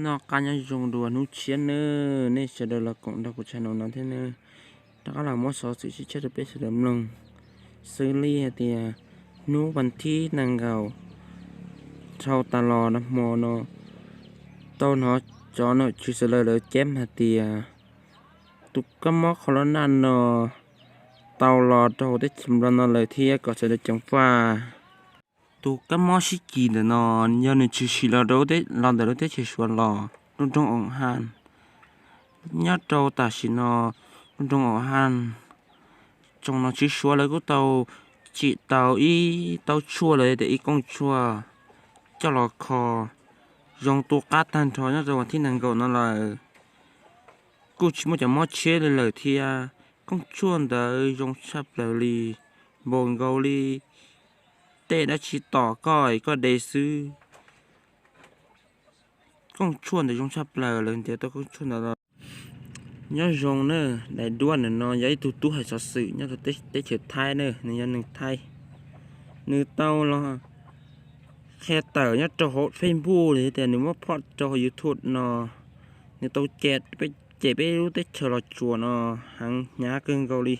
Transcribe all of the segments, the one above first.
Noj qab nyob zoo dua hnub tshiab nawb, nej sawv daws los koom nrog kuv channel no thiab nawb. Rov qab los muab xov xwm tshiab tshiab rau peb sawv daws mloog xwb li hais tias hnub vas thib nees nkaum dhau tas los nag hmo no tau hnov cov nom tswv sawv daws lawv ceeb hais tias tus kab mob kho lo naj no tau los rau teb chaws Nplog no lawm thiab kom sawv daws ceev faj. Tus kab mob sib kis ntawm no yog nws tshwm sim los rau los ntawm lub teb chaws Suav los lub nroog Aus Haj. Nyob rau tam sim no lub nroog Aus Haj, tsoom nom tswv Suav lawv kuj tau tsim tau ib tauv tshuaj los yog tias ib kooj tshuaj coj los kho zoo tu qab tag nrho nyob rau vas thib nees nkaum no lawm. Kuj tsis muaj cov mob tshiab li lawm thiab. Kooj tshuaj ntawd zoo tshaj plaws li, npaum nkaus li tej dab tsi tom koj es koj de xwb. Kooj tshuaj ntawd zoo tshaj plaws, lawv ntiav tau kooj tshuaj ntawd los. Nyob zoo na, daim duab ntawm no yog ib tug tub hais xov xwm nyob rau teb chaws Thaib na, nws yog neeg Thaib. Nws tau los qhia tawm nyob rau hauv Facebook los yog tias nws muab phoj rau hauv YouTube no, nws tau cem peb lub teb chaws Los Tsuas no heev hnyav kawg nkaus li.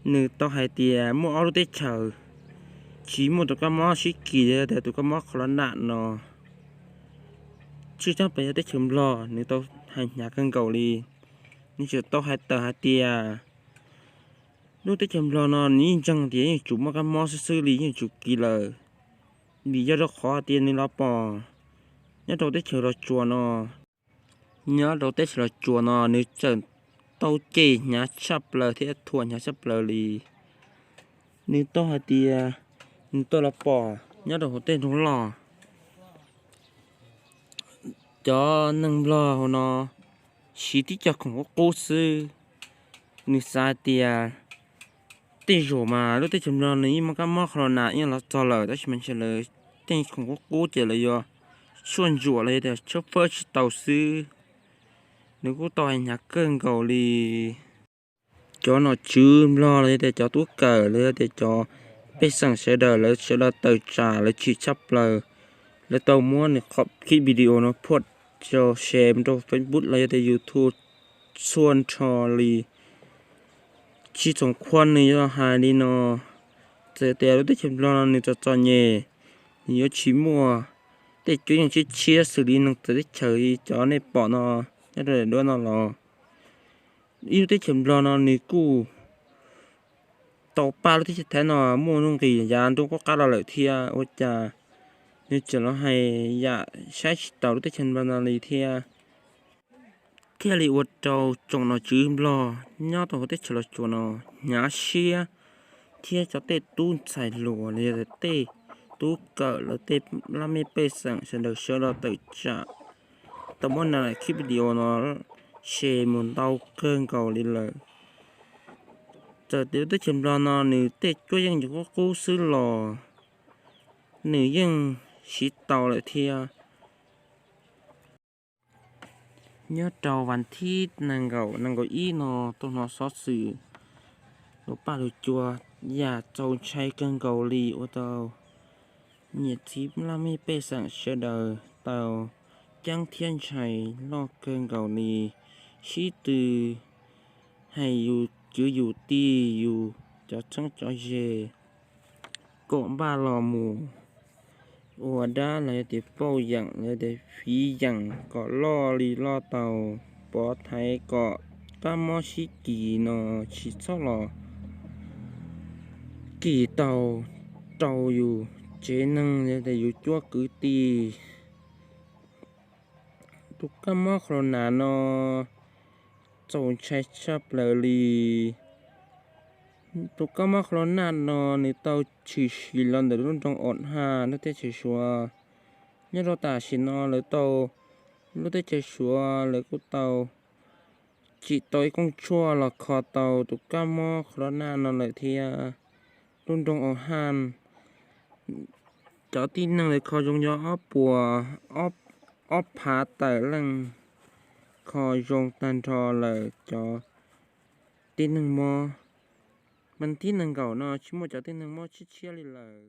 Nws tau hais tias muaj ob lub teb chaws tsis muaj tus kab mob sib kis los yog tias tus kab mob kho lo naj no tshwj xeeb pes yog teb chaws Nplog, nws tau hais hnyav kawg nkaus li. Nws tseem tau hais tawm hais tias lub teb chaws Nplog no nws yeej ntseeg tias yeej tsuas muaj kab mob xwb xwb li, yeej tsuas kis lawm. Vim yog rau qhov tias nws los pom nyob rau teb chaws Los Tsuas no, nyob rau teb chaws Los Tsuas no nws tseem tau cem hnyav tshaj plaws thiab thuam hnyav tshaj plaws li. Nws tau hais tias nws tau los pom nyob rau hauv tej nroog loj, cov neeg Nplog hauv no siv tib co khoom qub qub xwb. Nws xav hais tias tej zaum mas lub teb chaws Nplog nws yeej muaj kab mob kho lo naj yeej los txog lawm, tab sis mas ntshe lawv tej khoom qub qub ces lawv yuav tshuaj ntsuam los yog tias tshuaj fawb tsis tau xwb. Nws kuj tau hais hnyav kawg nkaus li. Cov nom tswv Nplog los yog tias cov tub kawm los yog tias cov pej xeem sawv daws lawv sawv daws tawm tsam lawv chim tshaj plaws. Lawv tau muab nws qhov clip video no phoj rau share rau Facebook los yog tias YouTube txhua nrho li. Tsis txhoom qhuav nws yuav hais li no, txawm tias lub teb chaws Nplog no nws txom txom nyem, nws yuav tsis muaj tej cuab yeej tshiab tshiab xws li neeg txawv teb chaws li cov nej pom no nyob rau daim duab no los. Ib lub teb chaws Nplog no nws kuj tau pab lub teb chaws Thaib no muaj nuj nqis yav nruab qub qab los lawm thiab, ua cas nws tseem los hais yam saib tsis taus lub teb chaws Nplog no li thiab. Thiaj li ua rau tsoom nom tswv Nplog nyob rau hauv teb chaws Los Tsuas no hnyav siab, thiab cov tej tub ntxhais hluas los yog tej tub kawm lawv tej laj mej pej xeem sawv daws sawv daws tawm tsam tau muab nws clip video no share mus ntau kawg nkaus li lawm. Txawm tias lub teb chaws Nplog no nws tej cuab yeej qub qub xwb los nws yeej siv tau lawm thiab. Nyob rau vas thib nees nkaum nees nkaum ib no tau hnov xov xwm lus paj lus cua yam txaus ntshai kawg nkaus li ua tau niam txiv laj mej pej xeem sawv daws tau ceeb thiab ntshai loj kawg nkaus li. Sib tw hais yus kwv yus tij yus cov txheeb cov ze kom npaj los mus ua dab los yog tias pauj yeem los yog tias fiv yeem kom loj li loj tau, pov thaiv kom kab mob sib kis no tsis txhob los kis tau rau yus tsev neeg los yog tias yus cuab kwv tij. Tus kab mob corona no txaus ntshai tshaj plaws li. Tus kab mob corona no nws tau tshwm sim los ntawm lub nroog Aus Haj lub teb chaws Suav. Nyob rau tam sim no lawv tau, lub teb chaws Suav lawv kuj tau tsim tau ib kooj tshuaj los kho tau tus kab mob corona no lawm thiab. Lub nroog Aus Haj cov tib neeg lawv kho zoo yog ob puas ob phav tawm leej, kho zoo tag nrho lawm cov tib neeg mob. Mas tib neeg nkaum no tsis muaj cov tib neeg mob tshiab tshiab li lawm.